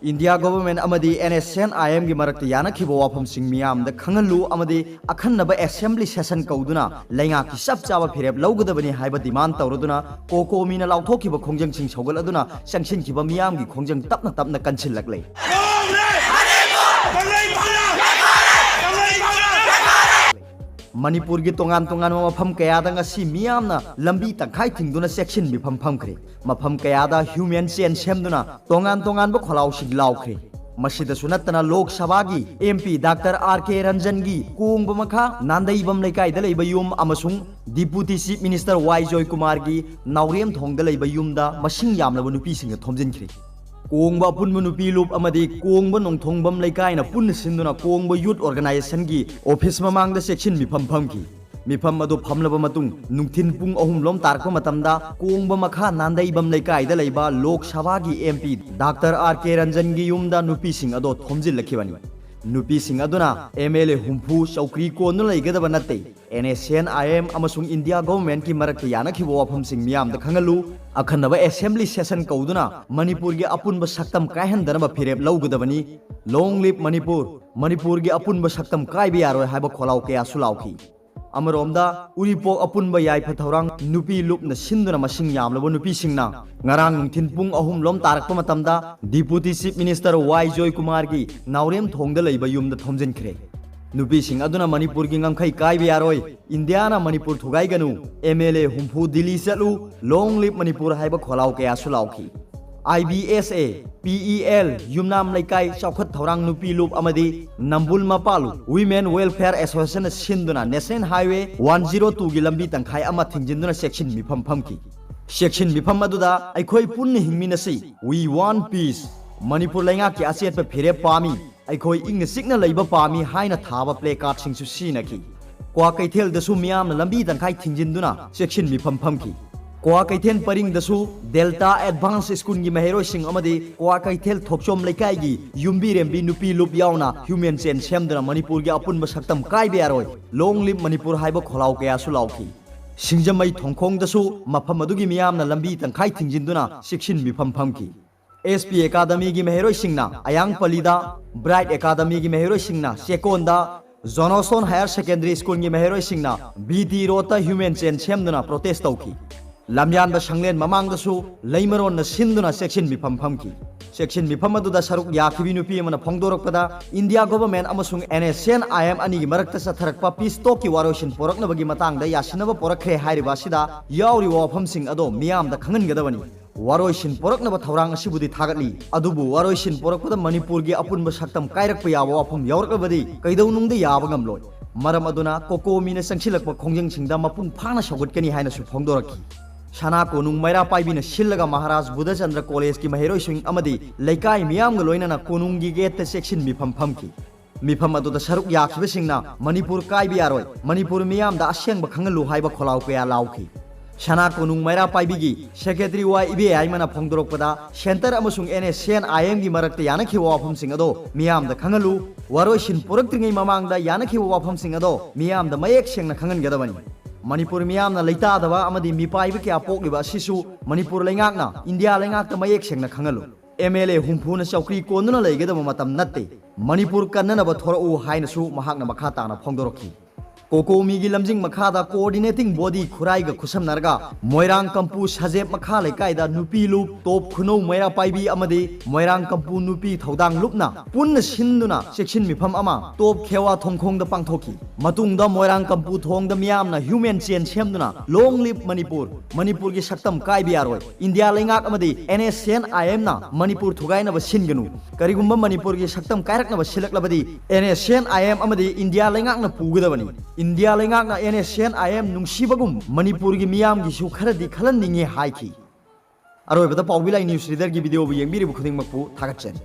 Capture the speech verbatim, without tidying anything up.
India Government ꯑꯃꯗꯤ N S C N I M ꯒꯤ ꯃꯔꯛꯇ ꯌꯥꯅꯈꯤꯕ ꯋꯥꯐꯝꯁꯤꯡ ꯃꯤꯌꯥꯝꯗ ꯈꯪꯍꯜꯂꯨ ꯑꯃꯗꯤ ꯑꯈꯟꯅꯕ Assembly Session ꯀꯧꯗꯨꯅ ꯂꯩꯉꯥꯛꯀꯤ ꯆꯞ ꯆꯥꯕ ꯐꯤꯔꯦꯞ ꯂꯧꯒꯗꯕꯅꯤ ꯍꯥꯏꯕ demand ꯇꯧꯔꯗꯨꯅ ꯀꯣꯀꯣꯃꯤꯅ ꯂꯥꯎꯊꯣꯛꯈꯤꯕ ꯈꯣꯡꯖꯪꯁꯤꯡ ꯁꯧꯒꯠꯂꯗꯨꯅ ꯆꯪꯁꯤꯟꯈꯤꯕ ꯃꯤꯌꯥꯝꯒꯤ ꯈꯣꯡꯖꯪ ꯇꯞꯅ ꯇꯞꯅ ꯀꯟꯁꯤꯜꯂꯛꯂꯦ꯫ ꯃꯅꯤꯄꯨꯔꯒꯤ ꯇꯣꯉꯥꯟ ꯇꯣꯉꯥꯟꯕ ꯃꯐꯝ ꯀꯌꯥꯗ ꯉꯁꯤ ꯃꯤꯌꯥꯝꯅ ꯂꯝꯕꯤ ꯇꯪꯈꯥꯏ ꯊꯤꯡꯗꯨꯅ ꯆꯦꯛꯁꯤꯟ ꯃꯤꯐꯝ ꯐꯝꯈ꯭ꯔꯦ꯫ ꯃꯐꯝ ꯀꯌꯥꯗ human chain ꯁꯦꯝꯗꯨꯅ ꯇꯣꯉꯥꯟ ꯇꯣꯉꯥꯟꯕ ꯈꯣꯜꯂꯥꯎꯁꯤꯡ ꯂꯥꯎꯈ꯭ꯔꯦ꯫ ꯃꯁꯤꯗꯁꯨ ꯅꯠꯇꯅ ꯂꯣꯛ ꯁꯚꯥꯒꯤ M P Doctor R K Ranjan ꯒꯤ ꯀꯣꯡꯕ ꯃꯈꯥ ꯅꯥꯟꯗꯩꯕꯝ ꯂꯩꯀꯥꯏꯗ ꯂꯩꯕ ꯌꯨꯝ ꯑꯃꯁꯨꯡ Deputy Chief Minister Y ꯖꯣꯏꯀꯨꯃꯥꯔꯒꯤ ꯅꯥꯎꯔꯦꯝꯊꯣꯡꯗ ꯂꯩꯕ ꯌꯨꯝꯗ ꯃꯁꯤꯡ ꯌꯥꯝꯂꯕ ꯅꯨꯄꯤꯁꯤꯡꯅ ꯊꯣꯝꯖꯤꯟꯈ꯭ꯔꯦ꯫ ꯀꯣꯡꯕ ꯑꯄꯨꯟꯕ ꯅꯨꯄꯤ ꯂꯨꯞ ꯑꯃꯗꯤ ꯀꯣꯡꯕ ꯅꯣꯡꯊꯣꯡꯕꯝ ꯂꯩꯀꯥꯏꯅ ꯄꯨꯟꯅ ꯁꯤꯟꯗꯨꯅ ꯀꯣꯡꯕ Youth Organisation ꯒꯤ office ꯃꯃꯥꯡꯗ ꯆꯦꯛꯁꯤꯟ ꯃꯤꯐꯝ ꯐꯝꯈꯤ꯫ ꯃꯤꯐꯝ ꯑꯗꯨ ꯐꯝꯂꯕ ꯃꯇꯨꯡ ꯅꯨꯡꯊꯤꯟ ꯄꯨꯡ ꯑꯍꯨꯝ ꯂꯣꯝ ꯇꯥꯔꯛꯄ ꯃꯇꯝꯗ ꯀꯣꯡꯕ ꯃꯈꯥ ꯅꯥꯟꯗꯩꯕꯝ ꯂꯩꯀꯥꯏꯗ ꯂꯩꯕ ꯂꯣꯛ ꯁꯚꯥꯒꯤ M P Doctor R K Ranjan ꯒꯤ ꯌꯨꯝꯗ ꯅꯨꯄꯤꯁꯤꯡ ꯑꯗꯣ ꯊꯣꯝꯖꯤꯜꯂꯛꯈꯤꯕꯅꯤ꯫ ꯅꯨꯄꯤꯁꯤꯡ ꯑꯗꯨꯅ M L A ꯍꯨꯝꯐꯨ ꯆꯧꯀ꯭ꯔꯤ ꯀꯣꯟꯗꯨꯅ ꯂꯩꯒꯗꯕ ꯅꯠꯇꯦ, N S C N I M ꯑꯃꯁꯨꯡ India Government ꯀꯤ ꯃꯔꯛꯇ ꯌꯥꯅꯈꯤꯕ ꯋꯥꯐꯝꯁꯤꯡ ꯃꯤꯌꯥꯝꯗ ꯈꯪꯍꯜꯂꯨ, ꯑꯈꯟꯅꯕ Assembly Session ꯀꯧꯗꯨꯅ ꯃꯅꯤꯄꯨꯔꯒꯤ ꯑꯄꯨꯟꯕ ꯁꯛꯇꯝ ꯀꯥꯏꯍꯟꯗꯅꯕ ꯐꯤꯔꯦꯞ ꯂꯧꯒꯗꯕꯅꯤ, Long live ꯃꯅꯤꯄꯨꯔ, ꯃꯅꯤꯄꯨꯔꯒꯤ ꯑꯄꯨꯟꯕ ꯁꯛꯇꯝ ꯀꯥꯏꯕ ꯌꯥꯔꯣꯏ ꯍꯥꯏꯕ ꯈꯣꯜꯂꯥꯎ ꯀꯌꯥꯁꯨ ꯂꯥꯎꯈꯤ꯫ ꯑꯃꯔꯣꯝꯗ ꯎꯔꯤꯄꯣꯛ ꯑꯄꯨꯟꯕ ꯌꯥꯏꯐ ꯊꯧꯔꯥꯡ ꯅꯨꯄꯤ ꯂꯨꯞꯅ ꯁꯤꯟꯗꯨꯅ ꯃꯁꯤꯡ ꯌꯥꯝꯂꯕ ꯅꯨꯄꯤꯁꯤꯡꯅ ꯉꯔꯥꯡ ꯅꯨꯡꯊꯤꯟ ꯄꯨꯡ ꯑꯍꯨꯝ ꯂꯣꯝ ꯇꯥꯔꯛꯄ ꯃꯇꯝꯗ Deputy Chief Minister Y ꯖꯣꯏꯀꯨꯃꯥꯔꯒꯤ ꯅꯥꯎꯔꯦꯝꯊꯣꯡꯗ ꯂꯩꯕ ꯌꯨꯝꯗ ꯊꯣꯝꯖꯤꯟꯈ꯭ꯔꯦ꯫ ꯅꯨꯄꯤꯁꯤꯡ ꯑꯗꯨꯅ ꯃꯅꯤꯄꯨꯔꯒꯤ ꯉꯝꯈꯩ ꯀꯥꯏꯕ ꯌꯥꯔꯣꯏ, ꯏꯟꯗꯤꯌꯥꯅ ꯃꯅꯤꯄꯨꯔ ꯊꯨꯒꯥꯏꯒꯅꯨ, M L A ꯍꯨꯝꯐꯨ ꯗꯤꯜꯂꯤ ꯆꯠꯂꯨ, Long live ꯃꯅꯤꯄꯨꯔ ꯍꯥꯏꯕ ꯈꯣꯜꯂꯥꯎ ꯀꯌꯥꯁꯨ ꯂꯥꯎꯈꯤ꯫ I B S A, P E L, ꯌꯨꯝꯅꯥꯝ ꯂꯩꯀꯥꯏ ꯆꯥꯎꯈꯠ ꯊꯧꯔꯥꯡ ꯅꯨꯄꯤ ꯂꯨꯞ ꯑꯃꯗꯤ ꯅꯝꯕꯨꯜ ꯃꯄꯥꯜ Women Welfare Association ꯅ ꯁꯤꯟꯗꯨꯅ National Highway one zero two ꯒꯤ ꯂꯝꯕꯤ ꯇꯪꯈꯥꯏ ꯑꯃ ꯊꯤꯡꯖꯤꯟꯗꯨꯅ ꯆꯦꯛꯁꯤꯟ ꯃꯤꯐꯝ ꯐꯝꯈꯤ꯫ ꯆꯦꯛꯁꯤꯟ ꯃꯤꯐꯝ ꯑꯗꯨꯗ "ꯑꯩꯈꯣꯏ ꯄꯨꯟꯅ ꯍꯤꯡꯃꯤꯟꯅꯁꯤ, We want peace, ꯃꯅꯤꯄꯨꯔ ꯂꯩꯉꯥꯛꯀꯤ ꯑꯆꯦꯠꯄ ꯐꯤꯔꯦꯞ ꯄꯥꯝꯃꯤ, ꯑꯩꯈꯣꯏ ꯏꯪꯅ ꯆꯤꯛꯅ ꯂꯩꯕ ꯄꯥꯝꯃꯤ" ꯍꯥꯏꯅ ꯊꯥꯕ placard ꯁꯤꯡꯁꯨ ꯁꯤꯖꯤꯟꯅꯈꯤ꯫ ꯀ꯭ꯋꯥꯀꯩꯊꯦꯜꯗꯁꯨ ꯃꯤꯌꯥꯝꯅ ꯂꯝꯕꯤ ꯇꯪꯈꯥꯏ ꯊꯤꯡꯖꯤꯟꯗꯨꯅ ꯆꯦꯛꯁꯤꯟ ꯃꯤꯐꯝ ꯐꯝꯈꯤ꯫ ꯀ꯭ꯋꯥꯀꯩꯊꯦꯜ ꯄꯔꯤꯡꯗꯁꯨ Delta Advance School ꯒꯤ ꯃꯍꯩꯔꯣꯏꯁꯤꯡ ꯑꯃꯗꯤ ꯀ꯭ꯋꯥꯀꯩꯊꯦꯜ ꯊꯣꯛꯆꯣꯝ ꯂꯩꯀꯥꯏꯒꯤ ꯌꯨꯝꯕꯤꯔꯦꯝꯕꯤ ꯅꯨꯄꯤ ꯂꯨꯞ ꯌꯥꯎꯅ human chain ꯁꯦꯝꯗꯨꯅ ꯃꯅꯤꯄꯨꯔꯒꯤ ꯑꯄꯨꯟꯕ ꯁꯛꯇꯝ ꯀꯥꯏꯕ ꯌꯥꯔꯣꯏ, Long live ꯃꯅꯤꯄꯨꯔ ꯍꯥꯏꯕ ꯈꯣꯜꯂꯥꯎ ꯀꯌꯥꯁꯨ ꯂꯥꯎꯈꯤ꯫ ꯁꯤꯡꯖꯃꯩ ꯊꯣꯡꯈꯣꯡꯗꯁꯨ ꯃꯐꯝ ꯑꯗꯨꯒꯤ ꯃꯤꯌꯥꯝꯅ ꯂꯝꯕꯤ ꯇꯪꯈꯥꯏ ꯊꯤꯡꯖꯤꯟꯗꯨꯅ ꯆꯦꯛꯁꯤꯟ ꯃꯤꯐꯝ ꯐꯝꯈꯤ꯫ ꯑꯦꯁ ꯄꯤ ꯑꯦꯀꯥꯗꯃꯤꯒꯤ ꯃꯍꯩꯔꯣꯏꯁꯤꯡꯅ ꯑꯌꯥꯡꯄꯜꯂꯤꯗ, ꯕ꯭ꯔꯥꯏꯠ ꯑꯦꯀꯥꯗꯃꯤꯒꯤ ꯃꯍꯩꯔꯣꯏꯁꯤꯡꯅ ꯆꯦꯛꯀꯣꯟꯗ, ꯖꯣꯅꯣꯁꯣꯟ ꯍꯥꯌꯔ ꯁꯦꯀꯦꯟꯗꯔꯤ ꯁ꯭ꯀꯨꯜꯒꯤ ꯃꯍꯩꯔꯣꯏꯁꯤꯡꯅ ꯕꯤ ꯇꯤ ꯔꯣꯗꯇ ꯍ꯭ꯌꯨꯃꯦꯟ ꯆꯦꯟ ꯁꯦꯝꯗꯨꯅ ꯄ꯭ꯔꯣꯇꯦꯁ ꯇꯧꯈꯤ꯫ ꯂꯝꯌꯥꯟꯕ ꯁꯪꯂꯦꯟ ꯃꯃꯥꯡꯗꯁꯨ ꯂꯩꯃꯔꯣꯟꯅ ꯁꯤꯟꯗꯨꯅ ꯆꯦꯛꯁꯤꯟ ꯃꯤꯐꯝ ꯐꯝꯈꯤ꯫ ꯆꯦꯛꯁꯤꯟ ꯃꯤꯐꯝ ꯑꯗꯨꯗ ꯁꯔꯨꯛ ꯌꯥꯈꯤꯕꯤ ꯅꯨꯄꯤ ꯑꯃꯅ ꯐꯣꯡꯗꯣꯔꯛꯄꯗ, ꯏꯟꯗꯤꯌꯥ ꯒꯣꯚꯔꯟꯃꯦꯟꯠ ꯑꯃꯁꯨꯡ N S N I M ꯑꯅꯤꯒꯤ ꯃꯔꯛꯇ ꯆꯠꯊꯔꯛꯄ ꯄꯤꯁ ꯇꯣꯛꯀꯤ ꯋꯥꯔꯣꯏꯁꯤꯟ ꯄꯨꯔꯛꯅꯕꯒꯤ ꯃꯇꯥꯡꯗ ꯌꯥꯁꯤꯟꯅꯕ ꯄꯨꯔꯛꯈ꯭ꯔꯦ ꯍꯥꯏꯔꯤꯕ ꯑꯁꯤꯗ ꯌꯥꯎꯔꯤꯕ ꯋꯥꯐꯝꯁꯤꯡ ꯑꯗꯣ ꯃꯤꯌꯥꯝꯗ ꯈꯪꯍꯟꯒꯗꯕꯅꯤ꯫ ꯋꯥꯔꯣꯏꯁꯤꯟ ꯄꯨꯔꯛꯅꯕ ꯊꯧꯔꯥꯡ ꯑꯁꯤꯕꯨꯗꯤ ꯊꯥꯒꯠꯂꯤ, ꯑꯗꯨꯕꯨ ꯋꯥꯔꯣꯏꯁꯤꯟ ꯄꯨꯔꯛꯄꯗ ꯃꯅꯤꯄꯨꯔꯒꯤ ꯑꯄꯨꯟꯕ ꯁꯛꯇꯝ ꯀꯥꯏꯔꯛꯄ ꯌꯥꯕ ꯋꯥꯐꯝ ꯌꯥꯎꯔꯛꯂꯕꯗꯤ ꯀꯩꯗꯧꯅꯨꯡꯗ ꯌꯥꯕ ꯉꯝꯂꯣꯏ꯫ ꯃꯔꯝ ꯑꯗꯨꯅ ꯀꯣꯀꯣꯃꯤꯅ ꯆꯪꯁꯤꯜꯂꯛꯄ ꯈꯣꯡꯖꯪꯁꯤꯡꯗ ꯃꯄꯨꯡ ꯐꯥꯅ ꯁꯧꯒꯠꯀꯅꯤ ꯍꯥꯏꯅꯁꯨ ꯐꯣꯡꯗꯣꯔꯛꯈꯤ꯫ ꯁꯅꯥ ꯀꯣꯅꯨꯡ ꯃꯩꯔꯥ ꯄꯥꯏꯕꯤꯅ ꯁꯤꯜꯂꯒ ꯃꯍꯥꯔꯥꯖ ꯕꯨꯙꯆꯟꯗ꯭ꯔ ꯀꯣꯂꯦꯖꯀꯤ ꯃꯍꯩꯔꯣꯏꯁꯤꯡ ꯑꯃꯗꯤ ꯂꯩꯀꯥꯏ ꯃꯤꯌꯥꯝꯒ ꯂꯣꯏꯅꯅ ꯀꯣꯅꯨꯡꯒꯤ ꯒꯦꯠꯇ ꯆꯦꯛꯁꯤꯟ ꯃꯤꯐꯝ ꯐꯝꯈꯤ꯫ ꯃꯤꯐꯝ ꯑꯗꯨꯗ ꯁꯔꯨꯛ ꯌꯥꯈꯤꯕꯁꯤꯡꯅ "ꯃꯅꯤꯄꯨꯔ ꯀꯥꯏꯕ ꯌꯥꯔꯣꯏ, ꯃꯅꯤꯄꯨꯔ ꯃꯤꯌꯥꯝꯗ ꯑꯁꯦꯡꯕ ꯈꯪꯍꯜꯂꯨ" ꯍꯥꯏꯕ ꯈꯣꯜꯂꯥꯎ ꯀꯌꯥ ꯂꯥꯎꯈꯤ꯫ ꯁꯅꯥ ꯀꯣꯅꯨꯡ ꯃꯩꯔꯥ ꯄꯥꯏꯕꯤꯒꯤ ꯁꯦꯀ꯭ꯔꯦꯇꯔꯤ ꯋꯥꯏ ꯏꯕꯦꯌꯥꯏꯃꯅ ꯐꯣꯡꯗꯣꯔꯛꯄꯗ, ꯁꯦꯟꯇꯔ ꯑꯃꯁꯨꯡ ꯑꯦꯟ ꯑꯦꯁ ꯑꯦꯟ ꯑꯥꯏ ꯑꯦꯝꯒꯤ ꯃꯔꯛꯇ ꯌꯥꯅꯈꯤꯕ ꯋꯥꯐꯝꯁꯤꯡ ꯑꯗꯣ ꯃꯤꯌꯥꯝꯗ ꯈꯪꯍꯜꯂꯨ꯫ ꯋꯥꯔꯣꯏꯁꯤꯟ ꯄꯨꯔꯛꯇ꯭ꯔꯤꯉꯩ ꯃꯃꯥꯡꯗ ꯌꯥꯅꯈꯤꯕ ꯋꯥꯐꯝꯁꯤꯡ ꯑꯗꯣ ꯃꯤꯌꯥꯝꯗ ꯃꯌꯦꯛ ꯁꯦꯡꯅ ꯈꯪꯍꯟꯒꯗꯕꯅꯤ꯫ ꯃꯅꯤꯄꯨꯔ ꯃꯤꯌꯥꯝꯅ ꯂꯩꯇꯥꯗꯕ ꯑꯃꯗꯤ ꯃꯤꯄꯥꯏꯕ ꯀꯌꯥ ꯄꯣꯛꯂꯤꯕ ꯑꯁꯤꯁꯨ ꯃꯅꯤꯄꯨꯔ ꯂꯩꯉꯥꯛꯅ ꯏꯟꯗꯤꯌꯥ ꯂꯩꯉꯥꯛꯇ ꯃꯌꯦꯛ ꯁꯦꯡꯅ ꯈꯪꯍꯜꯂꯨ꯫ ꯑꯦꯝ ꯑꯦꯜ ꯑꯦ ꯍꯨꯝꯐꯨꯅ ꯆꯧꯀ꯭ꯔꯤ ꯀꯣꯟꯗꯨꯅ ꯂꯩꯒꯗꯕ ꯃꯇꯝ ꯅꯠꯇꯦ꯫ ꯃꯅꯤꯄꯨꯔ ꯀꯟꯅꯅꯕ ꯊꯣꯔꯛꯎ ꯍꯥꯏꯅꯁꯨ ꯃꯍꯥꯛꯅ ꯃꯈꯥ ꯇꯥꯅ ꯐꯣꯡꯗꯣꯔꯛꯈꯤ꯫ ꯀꯣꯀꯣꯃꯤꯒꯤ ꯂꯝꯖꯤꯡ ꯃꯈꯥꯗ ꯀꯣꯑꯣꯔꯗꯤꯅꯦꯇꯤꯡ ꯕꯣꯗꯤ ꯈꯨꯔꯥꯏꯒ ꯈꯨꯠꯁꯝꯅꯔꯒ ꯃꯣꯏꯔꯥꯡ ꯀꯝꯄꯨ ꯁꯖꯦꯞ ꯃꯈꯥ ꯂꯩꯀꯥꯏꯗ ꯅꯨꯄꯤ ꯂꯨꯞ, ꯇꯣꯞ ꯈꯨꯅꯧ ꯃꯩꯔꯥ ꯄꯥꯏꯕꯤ ꯑꯃꯗꯤ ꯃꯣꯏꯔꯥꯡ ꯀꯝꯄꯨ ꯅꯨꯄꯤ ꯊꯧꯗꯥꯡ ꯂꯨꯞꯅ ꯄꯨꯟꯅ ꯁꯤꯟꯗꯨꯅ ꯆꯦꯛꯁꯤꯟ ꯃꯤꯐꯝ ꯑꯃ ꯇꯣꯞ ꯈꯦꯋꯥ ꯊꯣꯡꯈꯣꯡꯗ ꯄꯥꯡꯊꯣꯛꯈꯤ꯫ ꯃꯇꯨꯡꯗ ꯃꯣꯏꯔꯥꯡ ꯀꯝꯄꯨ ꯊꯣꯡꯗ ꯃꯤꯌꯥꯝꯅ ꯍ꯭ꯌꯨꯃꯦꯟ ꯆꯦꯟ ꯁꯦꯝꯗꯨꯅ "Long live ꯃꯅꯤꯄꯨꯔ, ꯃꯅꯤꯄꯨꯔꯒꯤ ꯁꯛꯇꯝ ꯀꯥꯏꯕ ꯌꯥꯔꯣꯏ, ꯏꯟꯗꯤꯌꯥ ꯂꯩꯉꯥꯛ ꯑꯃꯗꯤ ꯑꯦꯟ ꯑꯦꯁ ꯑꯦꯟ ꯑꯥꯏ ꯑꯦꯝꯅ ꯃꯅꯤꯄꯨꯔ ꯊꯨꯒꯥꯏꯅꯕ ꯁꯤꯟꯒꯅꯨ, ꯀꯔꯤꯒꯨꯝꯕ ꯃꯅꯤꯄꯨꯔꯒꯤ ꯁꯛꯇꯝ ꯀꯥꯏꯔꯛꯅꯕ ꯁꯤꯜꯂꯛꯂꯕꯗꯤ N S N I M ꯑꯃꯗꯤ ꯏꯟꯗꯤꯌꯥ ꯂꯩꯉꯥꯛꯅ ꯄꯨꯒꯗꯕꯅꯤ꯫ ꯏꯟꯗꯤꯌꯥ ꯂꯩꯉꯥꯛꯅ N S N I M ꯅꯨꯡꯁꯤꯕꯒꯨꯝ ꯃꯅꯤꯄꯨꯔꯒꯤ ꯃꯤꯌꯥꯝꯒꯤꯁꯨ ꯈꯔꯗꯤ ꯈꯜꯍꯟꯅꯤꯡꯉꯤ" ꯍꯥꯏꯈꯤ꯫ ꯑꯔꯣꯏꯕꯗ ꯄꯥꯎꯕꯤ ꯂꯥꯏ ꯅ꯭ꯌꯨꯁ ꯔꯤꯗꯔꯒꯤ ꯚꯤꯗꯤꯑꯣꯕꯨ ꯌꯦꯡꯕꯤꯔꯤꯕ ꯈꯨꯗꯤꯡꯃꯛꯄꯨ ꯊꯥꯒꯠꯆꯔꯤ꯫